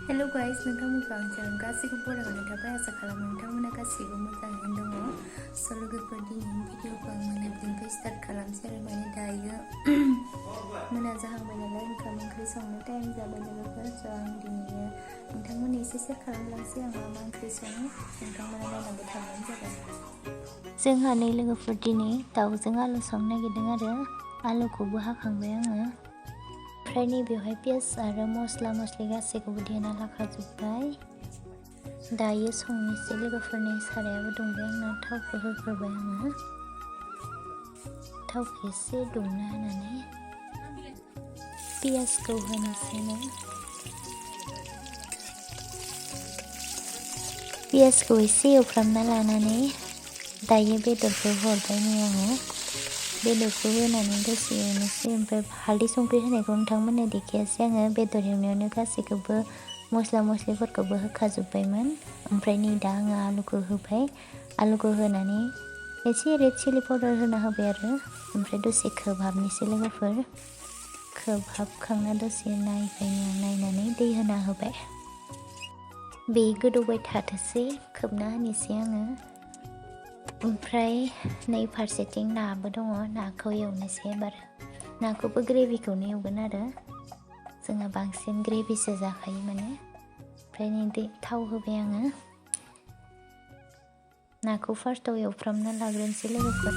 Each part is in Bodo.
Hello guys, nोंथांमोनखौ आं गासैखौबो बरायनानै थाबाय आसा खालामो नोंथांमोना गासैबो मोजाङैनो दङ। स' लोगोफोर दिनैनि भिडिअखौ आं मोनाबिलिनिफ्राय स्टार्ट खालामसै आरो माने दायो मोना जाहांबाय नालाय ओंखाम ओंख्रि संनो टाइम जाबाय लोगोफोर। स' आं दिनै नोंथांमोननो एसे शेयार खालामलांसै आं मा ओंख्रि सङो नोंथांमोना नायनांबाय थाबानो जाबाय। जोंहा नै लोगोफोर दिनै दाउजों आलु संनो नागिरदों आरो आलुखौबो हाखांबाय आङो। ओमफ्राय नैबेवहाय पियास आरो मस्ला मस्लि गासैखौबो देना लाखाजोब्बाय। दायो संनोसै लोगोफोरनि सारायाबो दुंबाय आंना थावखौ होग्रोबाय आङो। थावखौ एसे दुंना होनानै पियासखौ होनोसैनो। पियासखौ एसे एवफ्रामना लानानै दायो बेदरखौ हरबाय नै आङो। बेदरखौ होनानै दसे एवनोसै ओमफ्राय हालदै संख्रि होनायखौ नोंथांमोननो देखायासै आङो। बेदर एवनायावनो गासैखौबो मस्ला मस्लिफोरखौबो होखाजोब्बायमोन। ओमफ्राय नै दा आङो आलुखौ होबाय। आलुखौ होनानै एसे रेड चिली पाउडार होना होबाय आरो ओमफ्राय दसे खोबहाबनोसै लोगोफोर। खोबहाबखांना दसे नायबाय आं, नायनानै दै होना होबाय। बे गोदौबाय थाथोंसै खोबना होनोसै आङो। ओमफ्राय नै फारसेथिं नाबो दङ, नाखौ एवनोसै एबार। नाखौबो ग्रेभिखौनो एवगोन आरो जोंहा बांसिन ग्रेभिसो जाखायो माने। ओमफ्राय नै थाव होबाय आङो। नाखौ फार्स्टआव एवफ्रामना लाग्रोनोसै लोगोफोर।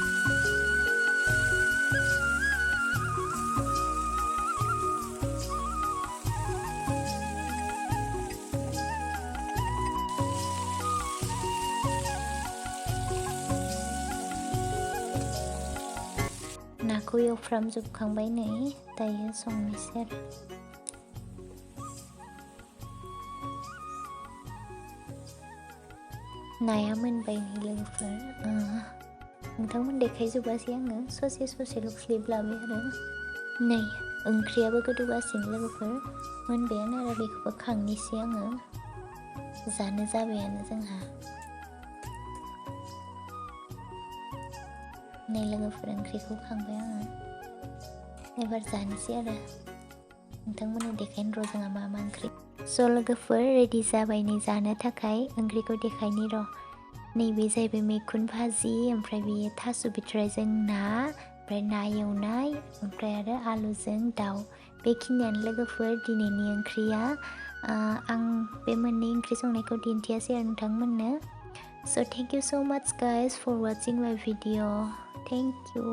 नाखौ एवफ्रामजोबखांबाय नै दायो संनोसै आरो। नाया मोनबाय नै लोगोफोर। नोंथांमोन देखायजोबासै आङो, ससे ससेल' क्लिप लाबाय आरो। नै ओंख्रियाबो गोदौगासिनो लोगोफोर, मोनबायानो आरो बेखौबो खांनोसै आङो। जानो जाबायानो जोंहा। नै लोगोफोर ओंख्रिखौ खांबाय आङो। एबार जानोसै आरो नोंथांमोननो देखायनो र' जोंहा मा मा ओंख्रि। स' लोगोफोर रेडि जाबाय नै जानो थाखाय। ओंख्रिखौ देखायनि र'। नैबे जाहैबाय मैखुन भाजि, ओमफ्राय बेयो थास' बिथराइजों ना, ओमफ्राय ना एवनाय, ओमफ्राय आरो आलुजों दाउ। बेखिनियानो लोगोफोर दिनैनि ओंख्रिया। आं बे मोननै ओंख्रि संनायखौ दिन्थियासै आरो नोंथांमोननो। स' थेंक इउ स' माच गाइस फर वाचिं माय भिडिअ। Thank you.